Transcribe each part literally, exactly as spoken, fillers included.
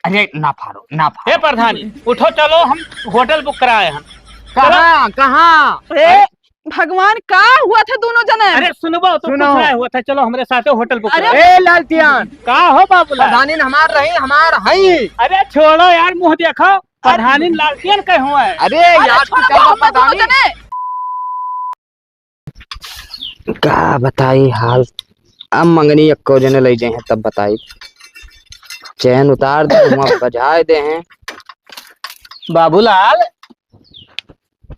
अरे ना फाड़ो, ना फाड़ो। हे प्रधानी, उठो, चलो, हम होटल बुक कराए हैं। कहाँ, कहाँ? अरे भगवान, का हुआ था दोनों जने? अरे सुनबो तो सुनो। कुछ ना हुआ था, चलो हमरे साथे होटल बुक अरे कराए। ए लालटियान, का हो बाबूलाल? प्रधानी न हमार रही, हमार हई। अरे छोड़ो यार, मुँह देखो, प्रधानी न लालटियान कहे हुआ है। अरे अरे यार, छोड़ो, क्या हम बताई? दोनों जने। का बताई हाल, अब मंगनी एक्को जने लइ जाए हैं तब बताई। चैन उतार दे, हुआँ बजाए दे हैं। बाबूलाल।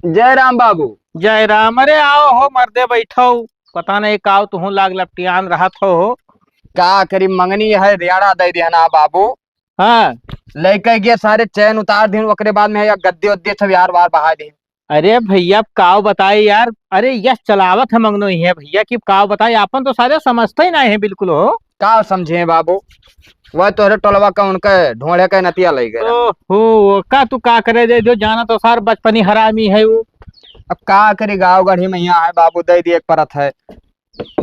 जय राम बाबू। जय राम। अरे आओ हो मर्दे, बैठो। पता नहीं काव तुहूँ लाग लपटियान रहत हो। का करी, मंगनी है, रेड़ा दे देना बाबू। हाँ। लइके गए सारे चैन उतार दिन, ओकरे बाद में या गद्दे उद्दे सब यार वार बहा दे। अरे भइया, अब काव बताई यार, अरे यस चलावत है मंगनो ही है भइया, कि काव बताई, आपन तो सारे समझते ही नहीं है बिल्कुल हो। का समझे बाबू, वह तोहरे टोलवा का उनके ढोड़े के नतिया लइ गए। ओहो, का तू का करे दे, जो जाना तो सार बचपनी हरामी है वो। अब का करी, गाँव गढ़ी में यहाँ है बाबू, दे दिए एक परत है।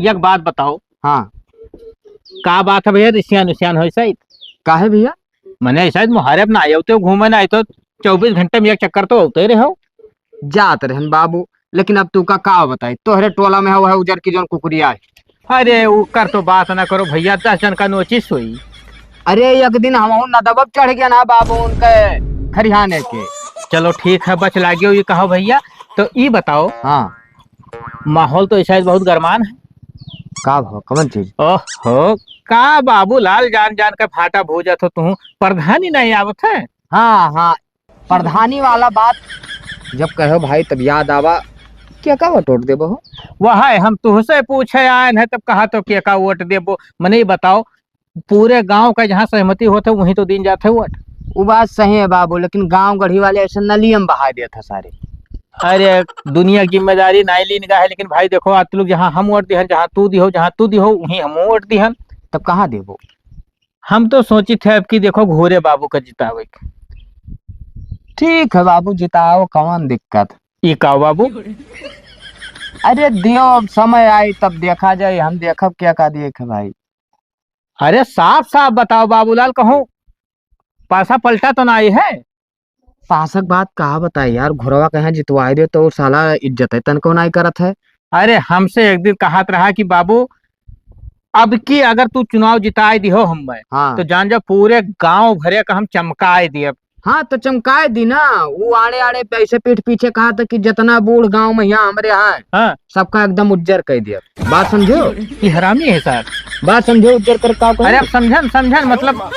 एक बात बताओ। हाँ। का बात है भइया, रिसियान उसियान होई शायद? काहे भइया? मने शायद मुहारे अपना आयो तो घूमे ना आए तो चउबीस घंटे में एक चक्कर तो होते रहो। जात रहन बाबू, लेकिन अब तू का, का बताई, तोहरे टोला में है वह उजर की जौन कुकुरिया है। अरे ओकर तो बात ना करो भइया, दस जन का नोचिस होई। अरे एक दिन हम नदबब चढ़ गया ना बाबू उनके खरिहाने के। चलो ठीक है, बच लाग्यो ये कहो भइया। तो ई बताओ, हाँ। माहौल तो शायद बहुत गरमान है। का भा, कवन चीज? ओहो, का बाबूलाल जान जान के फाटा भूजत हो तू, प्रधानी नहीं आवत है? हाँ, हाँ, प्रधानी वाला बात जब कहो भाई तब याद आवा, केका वोट देबो हो? वह है, हम तुहसे पूछे आयन है तब कहा तो केका वोट देबो। मने ई बताओ, पूरे गांव का जहाँ सहमति होत है वहीं तो दिन जात है वोट। वो बात सही है बाबू, लेकिन गांव गढ़ी वाले ऐसे नलियम बहा देत है सारे। अरे दुनिया की जिम्मेदारी नाई लीन गा है, लेकिन भाई देखो आज लोग जहाँ हम वोट दिहन, जहाँ तू दिहो, जहाँ तू दिहो वहीं हम वोट दिहन। तब कहाँ देबो? हम तो सोचित है अब की देखो घोरे बाबू का जितावे के। ठीक है बाबू, जिताओ, कौन दिक्कत? ई का बाबू? अरे दियो, अब समय आई तब देखा जाए, हम देखब क्या का देख है भाई। अरे साफ साफ बताओ बाबूलाल, कहूँ पासा पलटा तो ना आई है? पासक बात का बताई यार, घोरवा कहाँ जितवाई दे तो साला इज्जत है तनको नाई करत है। अरे हमसे एक दिन कहत रहा कि बाबू अब की अगर तू चुनाव जिताए दिहो हमें, हाँ। तो जान जाओ पूरे गांव भरे का हम चमकाए दिए। हाँ, तो चमकाए दी ना। वो आड़े आड़े ऐसे पीठ पीछे कहा था कि जितना बूढ़ गांव में यहाँ हमरे यहाँ है, हाँ। सबका एकदम उज्जर कर दिया। बात समझो? ये हरामी है साहब। बात समझो, उज्जर कर का कहो? अरे अब समझन, समझन मतलब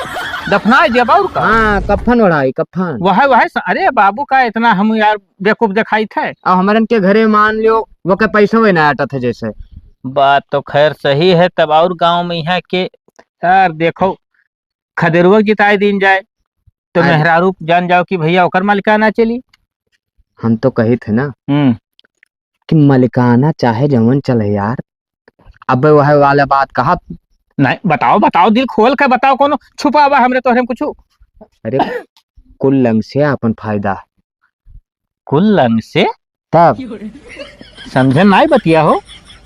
दफनाए दिया और का? हाँ, कफन ओढ़ाई, कफन। वह, वह स-, अरे बाबू का इतना हम यार बेवकूफ दिखाई थे। अब हमरन के घरे मान लियो, वो के पैसा वही ना आटा थे जैसे। बात तो खैर सही है, तब और गांव में यहाँ के यार देखो खदेरुआ जिताए दीन जाए, तो अरे। मेहरारू जान जाओ कि भइया ओकर मालिकाना चली। हम तो कही थे ना हम्म। कि मालिकाना चाहे जवन चले यार। अब वह वाला बात कहा। नहीं, बताओ, बताओ, दिल खोल के बताओ, कोनो छुपावा हमरे तोहरे में कुछ? अरे, कुल लंग से अपन फायदा। कुल लंग से? तब? समझे नाई बतिया हो?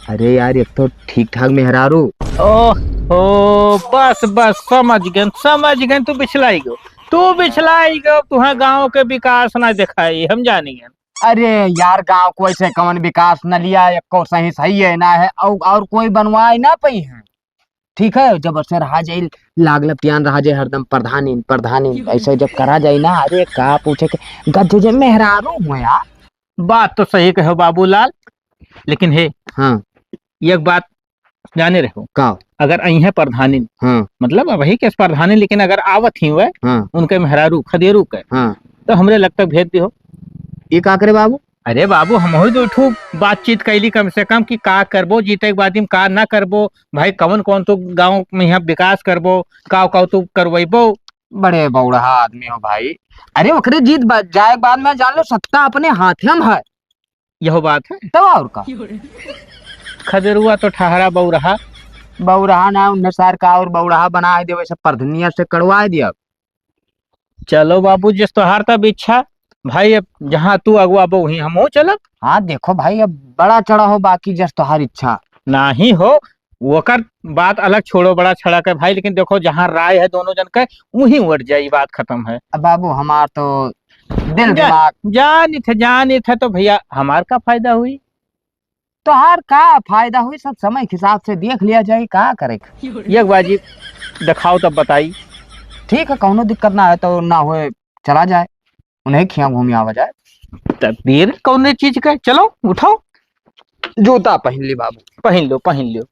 अरे यार, एक तो ठीक ठाक मेहरारू। ओहो, बस, बस, समझ गए, समझ गए, तू बिछलाई गो, तू बिछलाई गो, तुहे गांव के विकास ना दिखाई, हम जानी गए। अरे यार, गांव को ऐसे कवन विकास न लिया, एको सही सही है ना है, और, और कोई बनवाए ना पाई है। ठीक है, जब से रहा जाए, लाग लपटियान रहा जाए हरदम प्रधानी, प्रधानी, ऐसे जब करा जाए ना, अरे का पूछे के, गधे जे मेहरारू हो यार। बात तो सही कहो बाबूलाल, लेकिन हे, हाँ। एक बात जाने रहो। का? अगर अइहे प्रधानी, हाँ। मतलब अबही के प्रधानी, लेकिन अगर आवत ही हुए, हाँ। उनके मेहरारू खदेरू के, हाँ। तो हमरे लगता भेज दिहो। ये का करे बाबू? अरे बाबू, हमहू दो ठू बातचीत कैली कम से कम कि का करबो, जीते के बाद में का ना करबो, भाई कवन कवन तो गाँव में यहाँ विकास करबो, का का तो करवैबो। बड़े बौड़हा आदमी हो भाई। अरे ओकरे जीत बा-, जाए के बाद में जान लो सत्ता अपने हाथे में है। यहो बात है। तब और का? खदेरुआ तो ठहरा बौड़हा। बौड़हा ना, उन्हें सार का और बौड़हा बनाए देवे, सब परधनिया से कड़वाए दिया। चलो बाबू, जिस तोहार तब इच्छा। भाई, अब जहाँ तू अगुआ बो, वहीं हमहू चलब। हाँ, देखो भाई, अब बड़ा चढ़ा हो, बाकी जस तोहार इच्छा। नाही हो, ओकर बात अलग छोड़ो, बड़ा छड़क है भाई, लेकिन देखो, जहाँ राय है दोनों जन के, वहीं उठ जाई, बात खतम है। अब बाबू, हमार तो दिल जा, दिमाग जानित है, जानित है, तो भैया, हमार का फायदा हुई? तोहार का फायदा हुई, सब समय के हिसाब से देख लिया जाई, का करे। एक बाजी देखाओ, तब बताई। ठीक है, कौनो दिक्कत ना है, तो ना होए, चला जाए, उन्हें खिया घूमी आवा जाए। तब देर कौने चीज का, चलो, उठाओ। जूता पहन ली बाबू। पहन लो, पहन लो।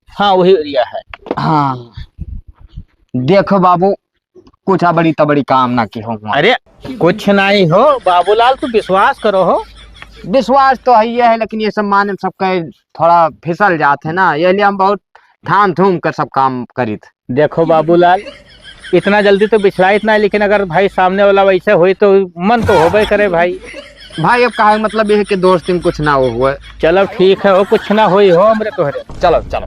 हाँ, वही एरिया है। हाँ, देखो बाबू, कुछ अबड़ी तबड़ी काम ना किहो हुआ। अरे, कुछ नहीं हो बाबूलाल, तू विश्वास करो हो। विश्वास तो है ये है, लेकिन ये सब माने सबके थोड़ा फिसल जात है ना, ये लिए हम बहुत थाम थूम कर सब काम करित। देखो बाबूलाल, इतना जल्दी तो बिछड़ाइत ना, लेकिन अगर भाई सामने वाला वैसे होई तो मन तो होबे करे भाई। भाई, अब कहा मतलब ये है कि दोस्ती में कुछ ना हो हुए। चलो ठीक है हो, कुछ ना होई हो हमरे तोहरे। चलो, चलो।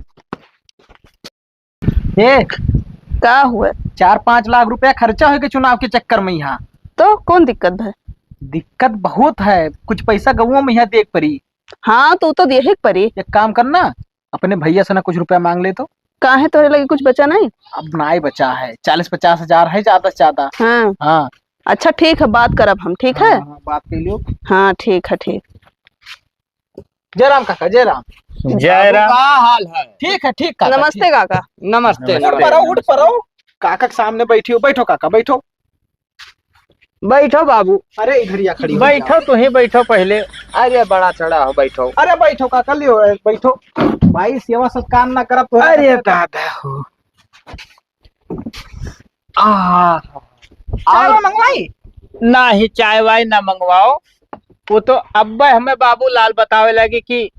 ए, का हुए? चार पाँच लाख रुपया खर्चा होइगे चुनाव के चक्कर में यहाँ। तो कौन दिक्कत है? दिक्कत बहुत है, कुछ पैसा गउआ में यहाँ देख पड़ी। हाँ, तो तो देहे के पड़ी। एक काम करना, अपने भैया से ना कुछ रुपया मांग ले तो। काहे, तोरे लगे कुछ बचा नहीं? अब नाई बचा है, चालीस पचास हजार है ज्यादा से ज्यादा। हाँ। हाँ। अच्छा, ठीक है, बात करब हम, ठीक है? हाँ, हाँ, बात कर लियो। हाँ, ठीक है, ठीक। जय राम काका, जय राम। जय राम। का हाल है? ठीक है, ठीक काका, नमस्ते ठीक। काका। नमस्ते, उठ नमस्ते। परो, उठ परो। काका के सामने बैठी हो, बैठो काका, बैठो। बैठो बाबू। अरे इधर या खड़ी हो बैठो, जाओ। तुहीं बैठो पहले। अरे बड़ा चढ़ा हो, बैठो। अरे बैठो काका, लियो, बैठो। भाई सेवा सत्कार ना करब तो अरे दादा हो। आ, चाय और वाय मंगवाई? नाही, चाय वाय ना मंगवाओ। वो तो अब्बे हमें बाबूलाल बतावे लगे कि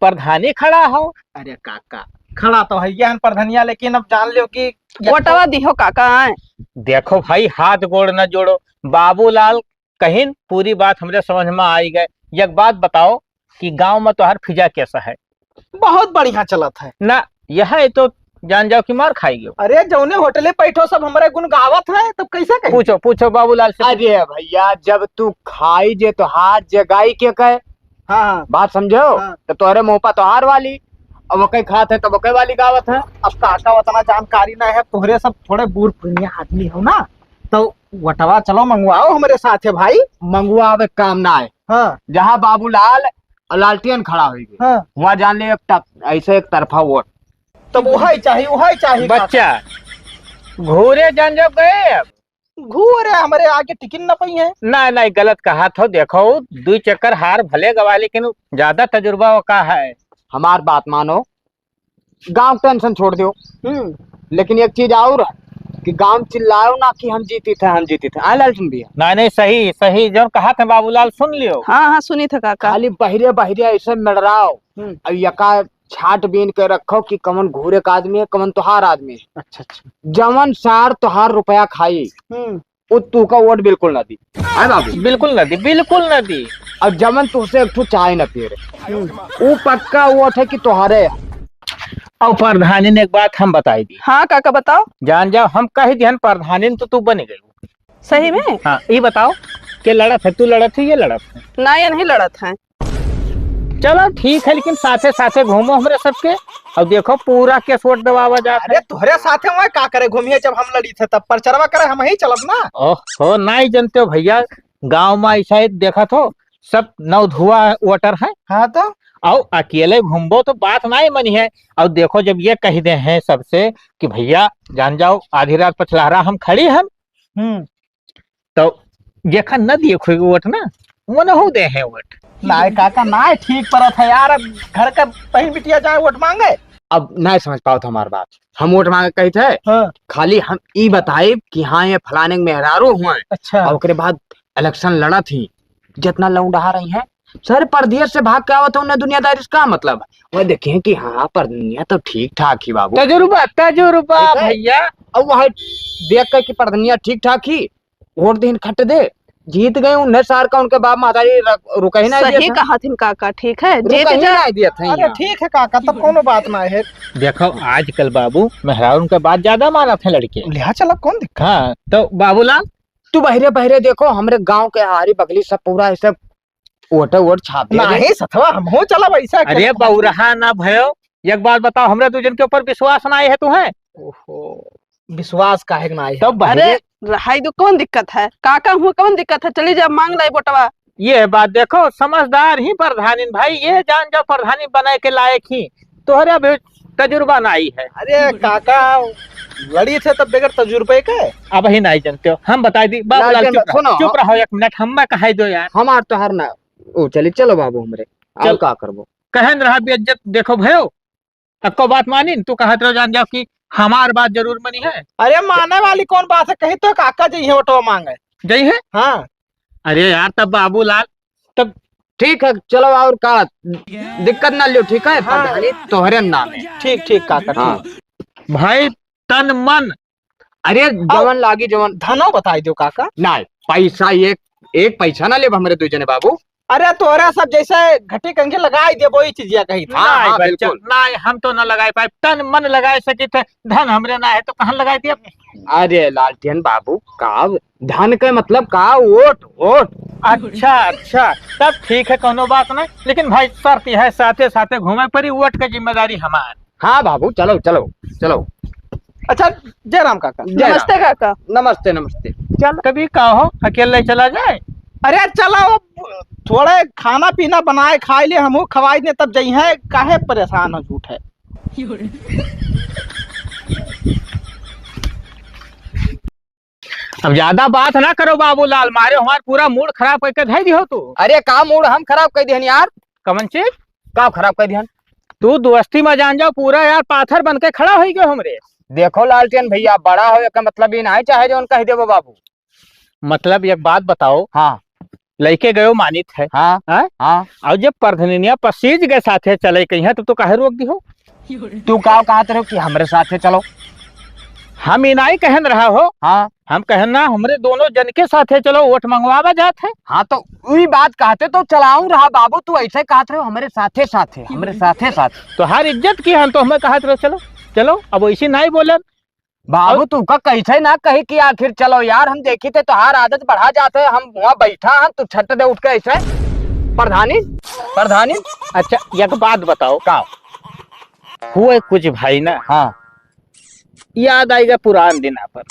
प्रधानी खड़ा हो। अरे काका, खड़ा तो है ये प्रधनिया, लेकिन अब जान लियो कि वोटवा दिहो काका, आए। देखो भाई, हाथ गोड़ न जोड़ो। बाबूलाल कहिन, पूरी बात हमरे समझ में आई गए। एक बात बताओ कि गांव में तोहार फिजा कैसा है? बहुत बढ़िया चलत है। ना, यह है तो जान जाओ कि मार खाई गयो। अरे, जौने होटले बैठो, सब हमरे गुण गावत है, तब कैसे कही? पूछो, पूछो बाबूलाल से। अरे भैया, जब तू खाई जे तो हाथ जगाई के कहे, हाँ, हाँ। बात समझो? हाँ। तो तोहरे मुंह पर तोहार वाली, अब वो कहीं खात है तो वो कहीं वाली गावत है। अब काका उतना जानकारी ना है, तोहरे सब थोड़े बूढ़ पुरानिया आदमी हो ना, तो वटवा चलो मंगवाओ हमरे साथे भाई। मंगवावे काम ना है। हाँ। जहाँ बाबूलाल और लालटेन खड़ा होइगे, हाँ। वहाँ जान ले एक टप-, ऐसे एक तरफा वोट। तब वही चाही, वही चाही बच्चा। घूरे जान जब गए अब। घूरे हमरे आगे टिकिन न पई है। नहीं, नहीं, गलत कहा थो। देखो, दुई चक्कर हार भले गवा, लेकिन ज्यादा तजुर्बा वो का है। हमार बात मानो, गांव tension छोड़ दियो। हम्म। लेकिन एक चीज और है कि गांव चिल्लाओ ना कि हम जीती थे, हम जीती थे। हाँ, लालटेन भैया। नहीं, नहीं, सही, सही, जौन कहा थे बाबूलाल, सुन लियो। हाँ, हाँ, सुनी थे काका। खाली बहिरे, बहिरे ऐसे मेड़राओ। हम्म। अब यका छाट बीन के रखो कि कवन घूरे का आदमी है, कवन तोहार आदमी है। अच्छा, अच्छा। जवन सार तोहार रुपया खाई, हम्म। वो तू का वोट बिल्कुल ना दी। है बाबू? बिल्कुल ना दी, बिल्कुल ना दी। और जवन तुझसे एक ठो चाय ना पिए रे, हम्म। वो पक्का वोट है कि तोहारे है। और प्रधानी ने एक बात हम बताई दी। हाँ काका, बताओ। जान जाओ, हम कह दिहन प्रधानी तो तू बन गई। सही में? हाँ, ये बताओ, के लड़त है, तू लड़त है, ये लड़त है? ना, ये नहीं लड़त है। चलो ठीक है, लेकिन साथे साथे घूमो हमरे सबके। और देखो, पूरा केस वोट दबावा जात अरे है। तोहरे साथे वहाँ का करे घूमिए, जब हम लड़ी थे तब प्रचरवा करे हम ही चलब ना। ओहो, नहीं जानते हो भैया, गांव में ऐसा ही देखा थो, सब नवधुआ वोटर है। हाँ तो? और अकेले घूमबो तो बात नहीं मनी है। और देखो, जब ये कह दे हैं सबसे कि भैया जान जाओ, आधी रात पछलहरा हम खड़ी हम, हम्म। तो जेखा न दिए कोई वोट ना, वो न हो दे है वोट। नाय काका, नाय ठीक परत है यार, अब घर का बहन बिटिया जाए वोट मांगे। अब नाय समझ पाओ तो हमार बात। हम वोट मांगे कही थे, हाँ। खाली हम ई बताइब कि हाँ, ये फलाने के मेहरारू हुए। अच्छा। और ओकरे बाद election लड़ा थी, जितना लौंडा रही है, सारे परदेश से भाग के आवत है, उन्हें दुनियादारी से का मतलब? वह देखे कि हाँ, परधनिया तो ठीक ठाक ही बाबू। तजुर्बा, तजुर्बा ठीक है। भैया। अब वह देख के कि परधनिया ठीक ठाक ही, वोट दिन खट दे, जीत गए, उन्हें सार का उनके बाप महतारी रु-, रुका ही ना सही दिया था। कहा थिन काका, ठीक है, रुका जीत ही जा। ना दिया था अरे यहाँ। ठीक है काका, तब कोनो बात ना है। देखो, आजकल बाबू मेहरारू उनके बात ज्यादा मानत है लड़के। लिहा चला, कौन दिक्कत? हाँ, तो बाबूलाल, तू बहरे बहरे देखो, हमरे गांव के हारी बगली सब पूरा ऐसे वोट, वोट छाप दिया नहीं, गया। सथवा, हम हो चला वैसा अरे, खेल। बौरहा ना भयो, एक बात बताओ, हमरे दुइ जन के ऊपर विश्वास नाहीं है तुहें? ओहो, विश्वास काहे के नाहीं है? तब बहरे अरे, रहाई दो, कौन दिक्कत है? काका हुआ कौन दिक्कत है? चली जा, मांग लाई वोटवा। ये बात देखो, समझदार ही प्रधानिन भाई, ये जान जाओ प्रधानी बनाए के लायक ही, तोहरे अभी तजुर्बा नाहीं है। अरे काका, लड़ी थे तब बगैर तजुर्बे के? अब ही नाहीं जानते हो, हम बताई दी। बाबूलाल, लालटेन चुप बा-, रहो, सुनो। चुप रहो एक मिनट, हम्मा कहाई दो यार। हमार तोहार ना, ओ चली, चलो बाबू हमरे, आओ चल। का करबो? कहन रहा बेइज्जत, देखो भयो, अक्को बात मानिन, तू कहत रहो जान जाओ कि हमार बात जरूर मनी है। अरे माने वाली कौन बात है, कहीं तो काका जइहैं वोटवा मांगे। जइहैं? हाँ। अरे यार, तब बाबूलाल, तब ठीक है, चलो और का, दिक्कत ना लियो, ठीक है? हाँ। प्रधानी तोहरे नाम है। ठीक, ठीक काका, हाँ। ठीक। भाई, तन मन। अरे, अब जवन लागी, जवन। धनो बताई दियो काका। नाहीं, पैसा एक, एक पैसा ना लेब हमरे दुइ जने बाबू। अरे, तोहरा सब जैसे घटी कंघी लगाई देबो, ई चीजिया कही था। नाहीं हाँ, बच्चा, बिल्कुल। नाहीं, हम तो ना लगाए पाए, तन मन लगाए सकी थे, धन हमरे ना है तो कहाँ लगाए दिया? अरे लालटेन बाबू, का धन के मतलब का? वोट, वोट। अच्छा, अच्छा, तब ठीक है, कौनो बात नहीं, लेकिन भाई शर्त यह है, साथे साथे घूमे पड़ी, वोट के जिम्मेदारी हमार। हाँ बाबू, चलो, चलो, चलो। अच्छा, जय राम काका। जय राम। नमस्ते काका। नमस्ते, नमस्ते। चल, कभी का हो, अकेले चला जाए? अरे चला, वो थोड़े खाना पीना बनाए खाए ले, हमहू खवाई दे, तब जइहैं, काहे परेशान हो झूठे? अब ज्यादा बात ना करो बाबूलाल, मारे हमार पूरा मूड खराब करके धई दिहो तू। अरे का मूड हम खराब कर दिहन यार? कमन चीज? का खराब कर दिहन? तू दोस्ती में जान जाओ पूरा यार पाथर बन के खड़ा होई गयो हमरे। देखो लालटेन भैया, बड़ा होए का मतलब ई नाहीं चाहे जौन कह देबो बाबू। मतलब एक बात बताओ। हाँ। लइके गयो मानित है। हाँ। हाँ? हाँ। और जब प्रधानिया पसीज गए साथे चले कहीं है, तब तो काहे रोक दिहो? तू का कहत रहो कि हमरे साथे चलो? हम ई नाहीं कहन रहा हो। हाँ। हम कहन ना, हमरे दोनों जन के साथे चलो, वोट मंगवावा जात है। हाँ, तो ई बात कहते तो चलाऊ रहा बाबू, तू ऐसे कहत रहो हमरे साथे साथे, हमरे साथे साथ। तो हर इज्जत की हम तो हमें कहत रहो चलो, चलो, अब ऐसी नाहीं बोलन। बाबू, और तू का कैसे ना कही कि आखिर चलो यार, हम देखी थे तोहार आदत बढ़ा जात है, हम वहाँ बैठा हन, तू छट दे उठ के ऐसे। प्रधानी, प्रधानी। अच्छा, एक बात बताओ। का? हुए कुछ भाई ना। हाँ। याद आइगा पुरान दिन पर।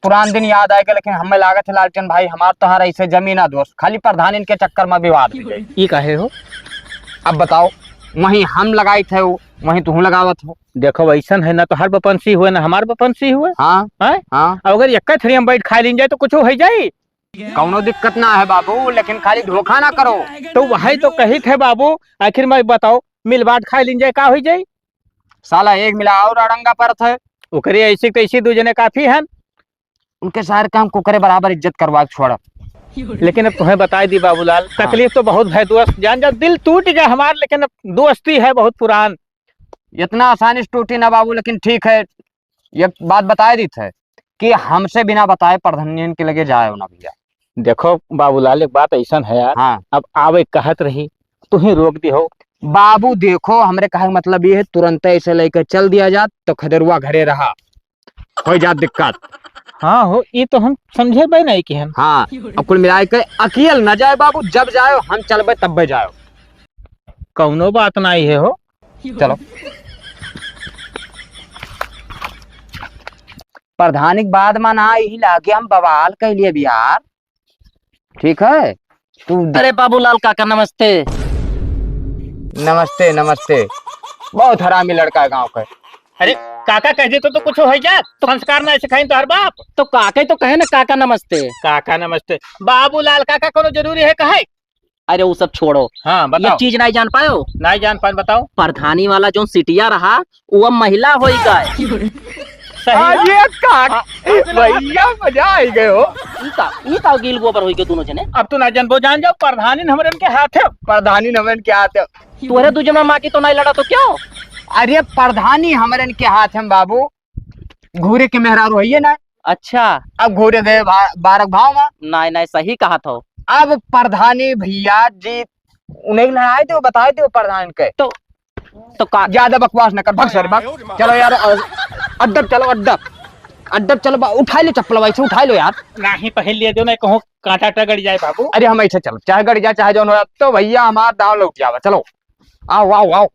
पुरान दिन याद आइगा, लेकिन हमें लागत है लालटेन भाई, हमार तोहार ऐसे जमी ना दोस्त, खाली प्रधानिन के चक्कर में विवाद हो जाए। ई काहे हो? अब बताओ, वहीं हम लगाई थे वो, वहीं तुहूँ लगावत हो। देखो, ऐसन है ना, तोहार बपनसी हुए ना हमार बपनसी हुए। हाँ। हैं? हाँ। अब अगर एक थरिया में बैठ खाए लीन जाए तो कुछ हो जाई? कौनो दिक्कत ना है बाबू, लेकिन खाली धोखा ना करो। तो वही तो कही थे बाबू, आखिर में बताओ, मिल बांट खाए लीन जाए, का हो जाई? साला एक मिला और अड़ंगा परत है। ओकरे ऐसी तैसी दू जने काफी हन। उनके सारे काम को करे बराबर इज्जत करवा के छोड़ा। लेकिन अब तुम्हें बताई दी बाबूलाल, हाँ। तकलीफ तो बहुत है दोस्त, जान जा दिल टूट गया हमार, लेकिन अब दोस्ती है बहुत पुरान। इतना आसानी से टूटी ना बाबू, लेकिन ठीक है, ये बात बताए दी थे कि हमसे बिना बताए प्रधानियन के लगे जाए ना भैया। देखो बाबूलाल, एक बात ऐसन है यार, हाँ। अब आवे कहत रही, तू ही रोक दी हो। बाबू देखो, हमरे कहे के मतलब ये है, तुरंत ऐसे लेके चल दिया जात तो खदेरुआ घरे रहा, हो जात दिक्कत। हाँ हो, ये तो हम समझे बे नहीं कि हम। हाँ, अब कुल मिलाए के अकियल न जाए बाबू, जब जाए हम चलबे तब्बे जाए। कौनो बात नहीं है हो। चलो। प्रधानी के बाद में ना यही लागे हम बवाल कह लिए बिहार। ठीक है, तू अरे बाबूलाल काका नमस्ते। नमस्ते, नमस्ते। बहुत हरामी लड़का है गांव का। अरे काका कह दे तो, तो कुछ हो जात। तो संस्कार ना सिखाइन तोहर बाप। तो काका ही तो कहे ना काका नमस्ते। काका नमस्ते। बाबूलाल काका कोनो जरूरी है कहे? अरे वो सब छोड़ो। हाँ, बताओ। एक चीज नहीं जान पायो? नहीं जान पाए, बताओ। प्रधानी वाला जो सिटिया रहा, वो अब महिला होई गए। सही बात। अरे का, हाँ, भैया मजा आ गए हो। ई का, ई का गील गोबर होई गए दोनों जने। अब तू ना जानबो, जान जाओ, प्रधानी न हमरन के हाथ है। प्रधानी न हमरन के हाथ है। तोहरे दू जन में माटी तो नहीं लड़ा तो क्यों? अरे प्रधानी हमरन के हाथ है बाबू, घूरे के मेहरारू होइए ना। अच्छा। अब घूरे गए भा-, बारक भाव में। नहीं, नहीं, सही कहा था। अब प्रधानी भैया जी, उन्हें लड़ाई दो, बताए दो प्रधान के। तो, तो का ज्यादा बकवास न कर, भाग सर, भाग। चलो यार, अ, अड्डब चलो, अड्डब। अड्डब चलो, बा-, उठाई लो चप्पल, वैसे उठाई लो यार। नहीं, पहन लिए जो नहीं कहूँ कांटा टगड़ जाए बाबू। अरे हम ऐसे चलो, चाहे गड़ जाए, चाहे जौन हो, अब तो भैया हमार दाव लौट जावे। चलो, आओ, आओ, आओ।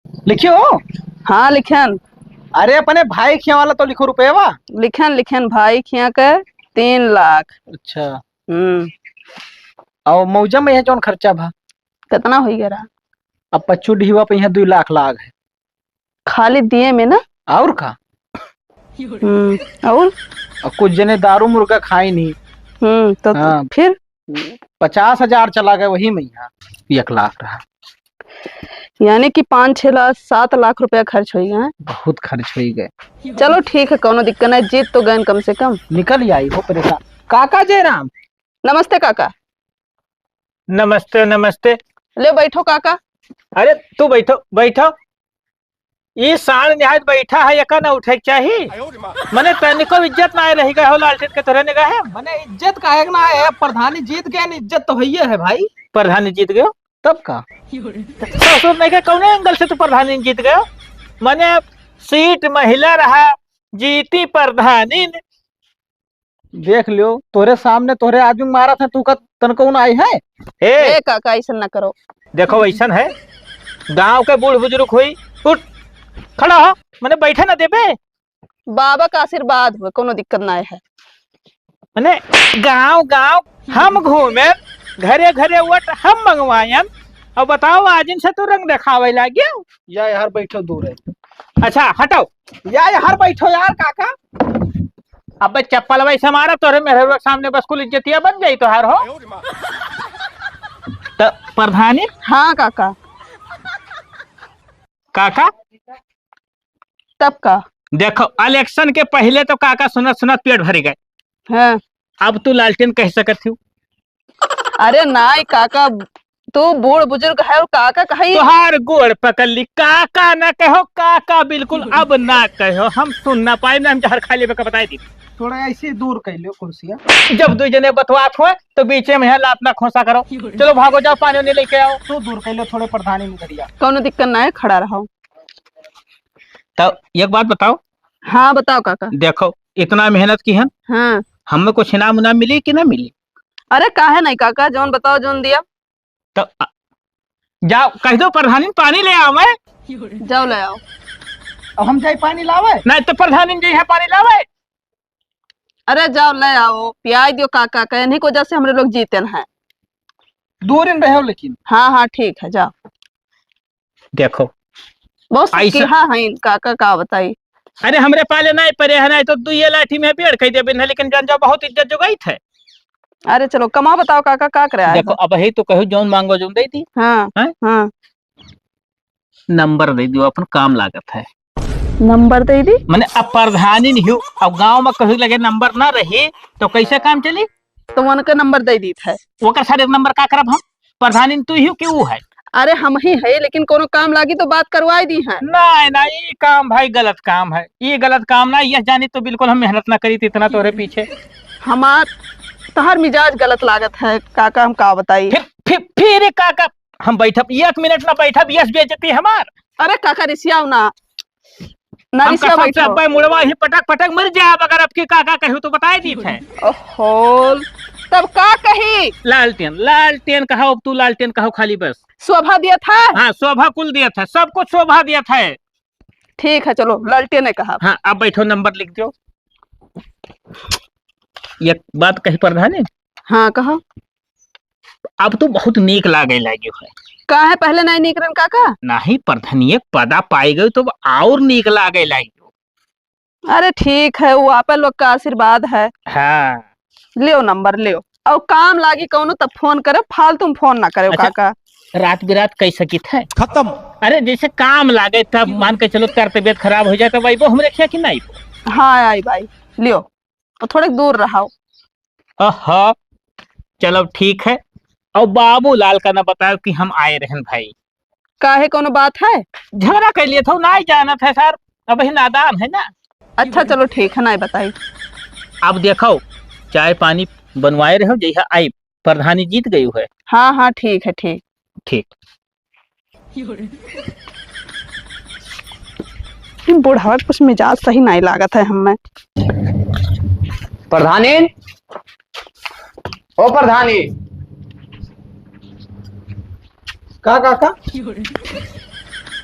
लिखियो? हाँ, लिखेन। अरे, अपने भाई खिया वाला तो लिखो रुपयवा। लिखेन, लिखेन, भाई खिया के तीन लाख। अच्छा। हम्म। और मौजा में यह जौन खर्चा भा? कितना होई गया? अब पच्चू ढीवा पे यहाँ दो लाख लाग है। खाली दिए में ना? और का? हम्म, और? और कुछ जने दारू मुर्गा खाई नहीं। हम्म, तो, तो हाँ। फिर? पचास हजार चला गए वही में, यहाँ एक लाख रहा। यानी कि पाँच छह लाख, सात लाख रुपया खर्च होई गए। बहुत खर्च होई गए। चलो ठीक है, कौनो दिक्कत नहीं, जीत तो गए कम से कम। निकल आई हो परेशान। काका जयराम। नमस्ते काका। नमस्ते, नमस्ते। ले बैठो काका। अरे तू बैठो, बैठो। ई साढ़ निहायत बैठा है, एका ना उठे के चाही। मने तनिको इज्जत ना रही गए हो लालटेन के तोरे निगाहे। मने इज्जत काहे के ना है, प्रधानी जीत गए न, इज्जत तो हइये है भाई। प्रधानी जीत गयो, तब का? ससुर नहीं के कौने एंगल से तू प्रधानी जीत गयो? मने सीट महिला रहा, जीती प्रधानी। देख लियो, तोहरे सामने तोहरे आदमी मारत है, तू का तनको ना आई है? ए! ए काका, ऐसन ना करो। देखो, ऐसन है, गांव के बूढ़ बुजुर्ग होई, उठ, खड़ा हो, मने बैठे ना देबे। बाबा का आशीर्वाद हुए, कोनो दिक्कत ना है। मने गांव गांव हम घूमे, घरे घरे वोट हम मंगवायन, और बताओ, आज इनसे तू रंग दिखावे लाग्यो। या यार, बैठो दूर है। अच्छा, हटाओ। या यार, बैठो यार, काका। अबे चप्पल वैसे मारा तोरे मेरे लोग सामने, बस कुल इज्जतिया बन जाई तोहार हो। तो प्रधानी? हाँ काका। काका? तब का? देखो, इलेक्शन के पहले तो काका सुनत सुनत पेट भर गए। हाँ। अब तू लालटेन कह सकत हूँ। अरे नाई काका, तू बूढ़ बुजुर्ग है और काका कही। तोहार गोड़ पकड़ ली, काका ना कहो, काका बिल्कुल अब ना कहो, हम सुन ना पाए ना, हम जहर खा लेबे का बताई दी। थोड़ा ऐसे दूर कर लियो कुर्सिया। जब दो जने बतवात हो तो बीचे में यहाँ लात ना खोसा करो। चलो भागो, जाओ पानी उनी लेके आओ। तू दूर कर लियो थोड़े प्रधानी में करिया। कौनो दिक्कत ना है, खड़ा रहो। तो एक बात बताओ। हाँ बताओ काका। देखो, इतना मेहनत की है, हाँ। हमें कुछ इनाम उनाम मिली कि ना मिली? अरे काहे नहीं काका, जौन बताओ जौन दिया। तो अ, जाओ कह दो प्रधानी पानी ले आओ मैं। जाओ ले आओ। अब हम जाई पानी लावे? नहीं तो प्रधानी जी है पानी लावे। अरे जाओ ले आओ, पियाई दियो काका के, इन्हीं की वजह से हमरे लोग जीते हैं। दूर इन रहो लेकिन। हाँ, हाँ, ठीक है, जाओ। देखो, बहुत ऐसा सकीहा है इनका, का, का बताई। अरे हमरे पाले नहीं पड़े है, नहीं तो दुइये लाठी में पेड़ कह देबे न, लेकिन जान जाओ बहुत इज्जत जोगाई थे। अरे चलो, कमा बताओ काका, का करे आए देखो, हो? अब ही तो कहू जौन मांगो जौन दे दी। हाँ, हैं? हाँ। नंबर दे दियो, अपन काम लागत है। नंबर दे दी? मने अब प्रधानी नहीं हूँ, अब गांव में कहू लगे नंबर ना रही तो कैसे काम चली? तो उनके नंबर दे दी थे। ओकर सारे नंबर का करब हम? प्रधानी तू ही हो कि ऊ है? अरे हम ही है, लेकिन कोनो काम लागी तो बात करवाई दी है। नहीं, नहीं, ये काम भाई गलत काम है, ये गलत काम ना, ये जानी तो बिल्कुल हम मेहनत ना करी थी इतना तोरे पीछे। हमार, तहार मिजाज गलत लागत है काका, हम का बताई। फिर, फिर, फिर ये काका, हम बैठब, एक मिनट ना बैठब, यस बेइज्जती हमार। अरे काका रिसियाओ ना, ना और रिसिया कसम से बैठो। अब्बे मुड़वा ही पटक पटक मर जाए, अगर अब की काका कहू तो बताई दी थे। ओहो, तब का कही? लालटेन, लालटेन कहो, अब तू लालटेन कहो खाली बस। शोभा दिया था? हाँ, शोभा कुल दिया था, सब कुछ शोभा दिया था। ठीक है, चलो, लालटेन ने कहा। हाँ, अब बैठो, नंबर लिख दो। एक बात कही प्रधानी? हाँ, कहो। अब तो बहुत नीक लागे लाग्यो है। काहे पहले नहीं नीक रहन काका? नहीं, प्रधानिये पदा पाई गई तो अब और नीक लागे लाग्यो। अरे ठीक है, वो आपे लोग का आशीर्वाद है। हाँ। लियो नंबर, लियो। और काम लागी कौनो तब फोन करे, फालतू में फोन ना करे अच्छा, काका। रात बिरात कह सकित है? खत्म। अरे जैसे काम लागे तब मान के चलो, तेर तबियत खराब हो जाए तब अइबो हमरे खिया कि नहीं? हाँ, आई भाई, लियो। और थोड़े दूर रहो। अहा, चलो ठीक है। और बाबूलाल का ना बताओ कि हम आए रहन भाई। काहे, कोनो बात है? झगड़ा कर लिए था, ना ही जानत है सर, अब ही नादान है ना। अच्छा, चलो ठीक है, ना ही बताई। अब देखो, चाय पानी बनवाए रहो, जैसा आई प्रधानी जीत गई है। हाँ, हाँ, ठीक है, ठीक। ठीक। इन बुढ़ावा के कुछ मिजाज सही नहीं लागत है हमें। प्रधानी, ओ प्रधानी। का, का, का?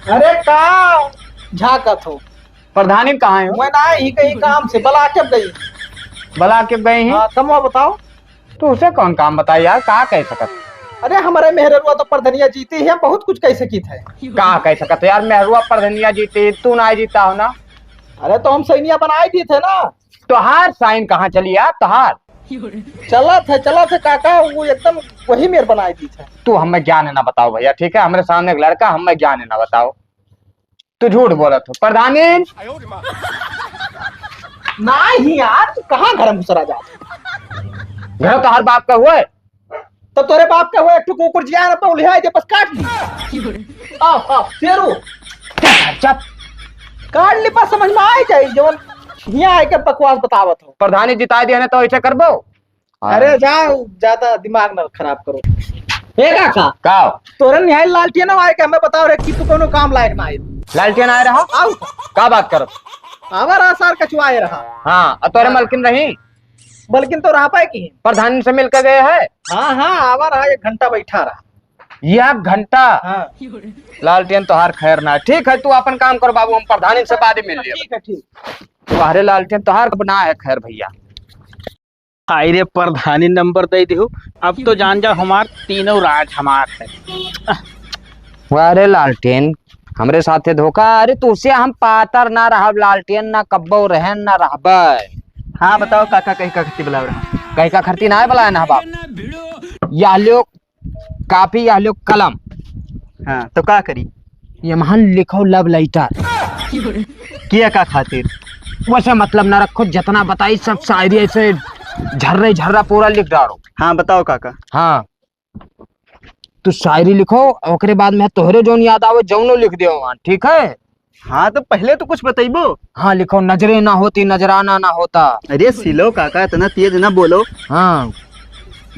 अरे का झाकत हो? प्रधानी कहाँ है? मैं ना ही कहीं काम से बला के गई। बला के गई हैं? हाँ, कमवा बताओ। तो उसे कौन काम बताई यार, का कह सकत? अरे हमरे मेहररुआ तो प्रधनिया जीती है, बहुत कुछ कह सकी थे। का कह सकत यार, मेहरुआ प्रधनिया जीती, तू ना जीता हो ना। अरे तो हम सैनिया बनाए दिए थे ना। तोहार साइन कहाँ चली यार, तोहार? चलत है, चलत है काका, वो एकदम वही मेर बनाए दी थे। तू हमें ज्ञान ना बताओ भैया, ठीक है? हमरे सामने एक लड़का, हमें ज्ञान ना बताओ। तू झूठ बोलत हो प्रधानी। नहीं यार, तू कहाँ घर में घुसरा जात हो? घर तोहार बाप का हुए? तो तोरे बाप का हुए, एक ठो कुकुर जिया ना पौलिया है, जे बस काट ली। आओ, आओ, शेरू। चुप। काट ली, पर समझ में आ ही जाई, जवन हियाँ आके बकवास बतावत हो। प्रधानी जिताए दिया ना, तो ऐसे करबो? हाँ। अरे जाओ, ज्यादा दिमाग ना खराब करो। ए काका, का? तोरे निहाय लालटेन आए के हमें बताओ रे कि तू कोनो काम लायक ना आए। लालटेन आए रहा? आओ। का बात करत? आवा रहा सार कचुआए रहा। हाँ, और तोरे हाँ। मलकिन रही? मलकिन तो रहा पाए की। प्रधान से मिल के गए है? हाँ, हाँ, आवा रहा, एक घंटा बैठा रहा। एक घंटा? हाँ। लालटेन तोहार खैर ना। ठीक है, तू अपन काम कर बाबू, हम प्रधानी से बाद में मिल लियो। ठीक है, ठीक। तोहरे लालटेन तोहार अब ना है खैर भैया। आई रे, प्रधानी नंबर दे दिहु। अब तो जान जा, हमार तीनों राज हमार है। वाह रे लालटेन, हमरे साथे धोखा। अरे तुसे हम पातर ना रहब लालटेन, ना कब्बो रहन ना रहबे। हाँ बताओ काका, कही का खरती बुलाव रहा? कही का खरती ना बुलाए ना बाप। या लो कापी, या लो कलम। हाँ तो का करी? ये महन लिखो love letter। किया का खातिर? वैसे मतलब ना रखो, जितना बताई सब शायरी ऐसे झर्रे झर्रा पूरा लिख डालो। हाँ बताओ काका। हाँ, तू शायरी लिखो, ओकरे बाद में तोहरे जौन याद आवे जौनो लिख दियो वहाँ, ठीक है? हाँ तो पहले तो कुछ बताइबो। हाँ लिखो, नजरें ना होती नजराना ना होता। अरे सिलो काका, इतना तेज ना बोलो। हाँ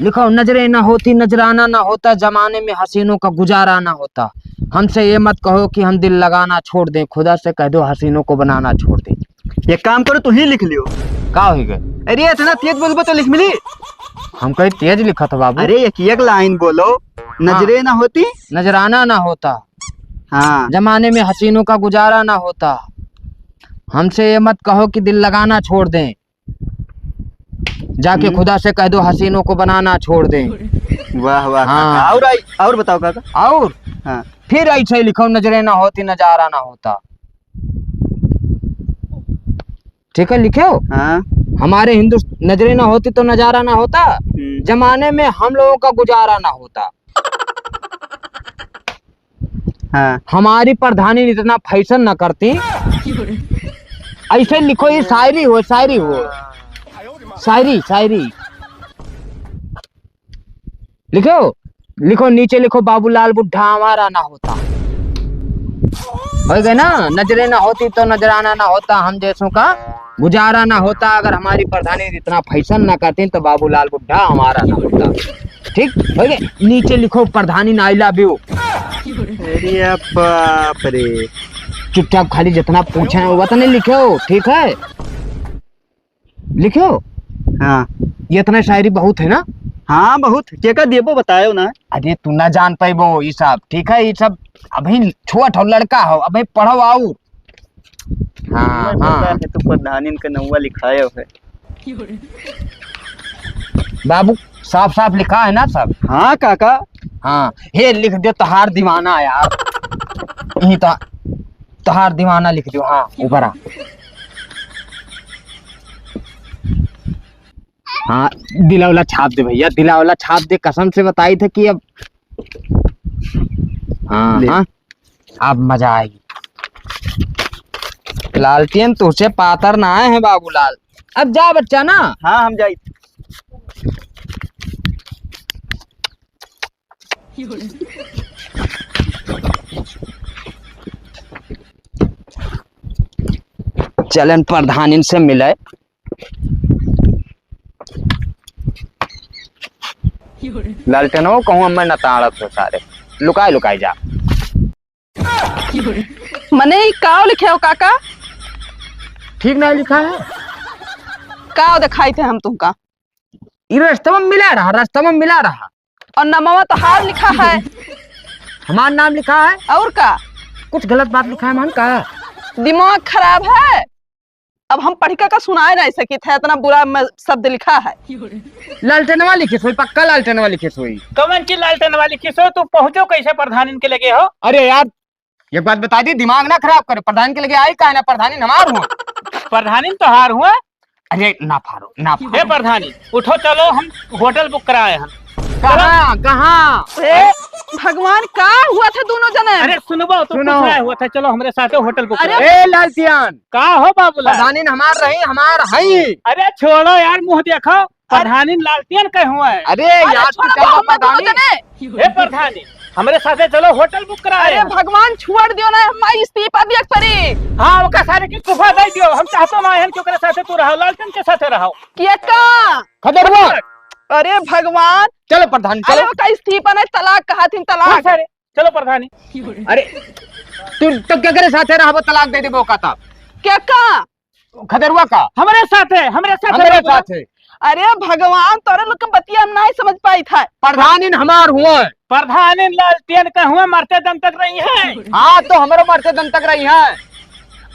लिखो, नजरें ना होती नजराना ना होता, जमाने में हसीनों का गुजारा ना होता। हमसे ये मत कहो कि हम दिल लगाना छोड़ दें, खुदा से कह दो हसीनों को बनाना छोड़ दें। एक काम करो, तू ही लिख लियो। का हो गए? अरे इतना तेज बोलबो तो लिख मिली। हम कहीं तेज लिखत हो बाबू। अरे एक एक लाइन बोलो। हाँ। नजरें ना होती। नजराना ना होता। हाँ। जमाने में हसीनों का गुजारा ना होता। हमसे ये मत कहो कि दिल लगाना छोड़ दें, जाके हम्म। खुदा से कह दो हसीनों को बनाना छोड़ दें। वाह वाह हाँ। काका। और आई, और बताओ काका। और हाँ। फिर ऐसे ही लिखो, नजरें ना होती नजारा ना होता। ठीक है, लिखे हो? हाँ। हमारे हिंदुस-, नजरें ना होती तो नजारा ना होता, हम्म। जमाने में हम लोगों का गुजारा ना होता। हाँ। हमारी प्रधानी इतना फैशन ना करती। ऐसे लिखो, ये शायरी हो, शायरी हो, शायरी, शायरी। लिखो, लिखो, नीचे लिखो, बाबूलाल बुड्ढा आवारा ना होता। हो गए ना, नजरें ना होती तो नजराना ना होता, हम जैसों का गुजारा ना होता। अगर हमारी प्रधानी इतना फैशन ना करती तो बाबूलाल बुड्ढा आवारा ना होता। ठीक हो गए, नीचे लिखो, प्रधानी ना, I love you। अरे बाप रे। चुपचाप खाली जितना पूछे हैं, वो तो नहीं लिखो, ठीक है? लिखो। हाँ। ये इतना शायरी बहुत है ना? हाँ, बहुत। केका देबो बतायो ना। अरे, तू ना जान पाइबो ई सब, ठीक है? ई सब अभी छोट हो, लड़का हो, अभी पढ़ो और। हाँ, मैं हाँ। पता है, तू प्रधानिन के नौवा लिखायो है। बाबू, साफ साफ लिखा है ना सब? हाँ, काका। हाँ, हे लिख दे तोहार दीवाना यार। यही तो तोहार दीवाना लिख दियो, हाँ, ऊपर आ। हाँ, दिलावला छाप दे भैया, दिलावला छाप दे, कसम से बताई थे कि अब, हाँ, ले। हाँ, अब मजा आएगी। लालटेन तुझसे पातर ना आए हैं बाबूलाल। अब जा बच्चा ना। हाँ, हम जाई। चलन प्रधानिन से मिले। लालटेनो कहूँ हमें न ताड़त हो सारे, लुकाए लुकाए जा। मने ई काव लिखे हो काका? ठीक नहीं लिखा है। काव दिखाई थे हम तुमका? ई रस्तवा में मिला रहा, रस्तवा में मिला रहा। और नमवा तो हार लिखा है। हमार नाम लिखा है। और का? कुछ गलत बात लिखा है मान का? दिमाग खराब है, अब हम पढ़िका का सुनाए नहीं सकित है, इतना बुरा म-, शब्द लिखा है। लालटेनवा लिखिस होई, पक्का लालटेनवा लिखिस होई। कौन चीज लालटेनवा लिखिस हो? तू पहुंचो कैसे प्रधानिन के लगे हो? अरे यार, एक बात बता दी, दिमाग ना खराब करो। प्रधानिन के लगे आई काहे ना, प्रधानिन हमार हुआ। प्रधानिन तोहार हुआ? अरे ना फारो, ना फारो। हे प्रधानी, उठो, चलो, हम होटल बुक कराए हैं। कहाँ, कहाँ? ए, भगवान, का हुआ था दोनों जने? अरे सुनबो, तो सुनो। कुछ ना हुआ था, चलो हमरे साथे होटल बुक अरे। कराए। ए लालटियन, का हो बाबूलाल? प्रधानिन हमार रही, हमार हई। अरे छोड़ो यार, मुंह देखो, अरे। प्रधानिन लालटियन के हुआ है। अरे अरे यार, तू छोड़ो, चल हम दोनों प्रधानी। जने। हे प्रधानी, हमरे साथे चलो, होटल बुक कराए अरे हैं। भगवान, छोड़ दियो ना, हमारी इस्तीफा दिया पड़ी। हाँ, ओका सारे के इस्तीफा दे दियो। हम चाहतो ना हन कि ओकरे साथे तू रहो, लालटेन के साथे रहो। के का? खदेरुआ। अरे भगवान। चलो प्रधानी, अरे चलो। ओका इस्तीफा नहीं, तलाक कहा थी, हाँ, तलाक। सारे, चलो प्रधानी। अरे, तू तो केकरे साथे रहबो, तलाक दे देबो का तब? के का? खदेरुआ का? हमरे साथे, हमरे साथे हमरे रहबो। साथे। अरे भगवान, तोरे लोग के बतिया हम नहीं समझ पाई था। प्रधानिन हमार हुआ। प्रधानिन लालटेन का हुआ, मरते दम तक रही है। हाँ, तो हमरो मरते दम तक रही है।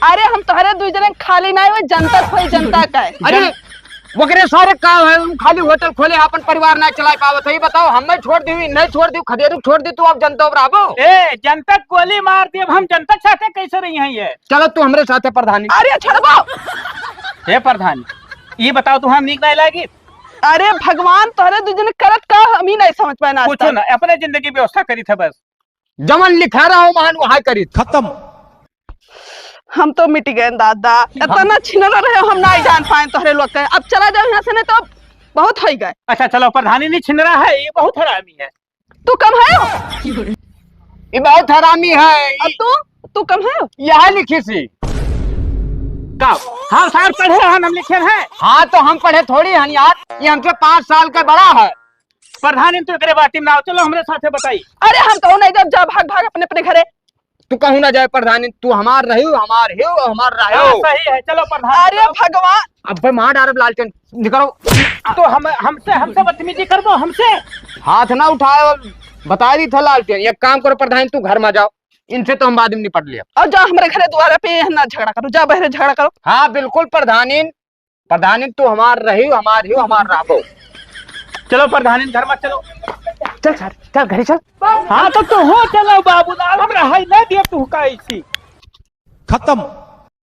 अरे हम तोहरे दुई जने खाली नहीं हुए, जनता होई, जनता का है। अरे, जन- वगैरह सारे का है, हम खाली होटल खोले, अपन परिवार ना चला पावत है। ये बताओ, हम नहीं छोड़ दी, नहीं छोड़ दी, खदेरू छोड़ दी, तू अब जनता अब रहबो? ए, जनता गोली मार दी, अब हम जनता के साथे कैसे रही हैं ये? चलो तू हमरे साथे प्रधानी। अरे छोड़बो। हे प्रधानी, ये बताओ, तू हम नीक नहीं लागी? अरे भगवान, तोहरे दू जने करत का हम ही नहीं समझ पाए ना आज कुछ तक। ना, अपने जिंदगी व्यवस्था करी थे बस। जवन लिखा रहो महान वहां करी। खत्म। हम तो मिट गए दादा, इतना छिनरा रहे हम नहीं जान पाए तोहरे लोग के। अब चला जाओ यहाँ से, नहीं तो बहुत हो गए। अच्छा चलो, प्रधानी नहीं छिनरा है, ये बहुत हरामी है। तू कम है हो? ये बहुत हरामी है। अब तू, तू कम है हो? यह लिखी सी। का? हाँ सर, पढ़े हन, हम लिखे हैं। हाँ, तो हम पढ़े थोड़ी हन यार, ये हमसे पाँच साल का बड़ा है। प्रधानी, तू एकरे बाटी में ना आओ, चलो हमरे साथे बताई। अरे हम कहूँ नहीं जब जा, भाग भाग अपने अपने घरे। तू कहूँ ना जाए प्रधानी, तू हमार रहियो, हमार हियो, हमार रहियो। हाँ, सही है, चलो प्रधानी, अरे चलो। भगवान। अबे मार डारब लालटेन, निकलो। तो हम, हमसे, हमसे बदतमीजी करबो, हमसे? हाथ ना उठाओ, बता दी था लालटेन। एक काम करो प्रधानी, तू घर में जाओ, इनसे तो हम बाद में निपट लिया। और जाओ हमरे घरे द्वारा पे यहाँ ना झगड़ा करो, जाओ बहरे झगड़ा करो। हाँ बिल्कुल प्रधानी, प्रधानी तू हमार रही, हमार ही, हमार रहबो। चलो प्रधानी घर में चलो। चल सर, चल घरे चल। हाँ तो तू हो चलो बाबूलाल, हमरा हाई ना दिया तू का ऐसी। खत्म।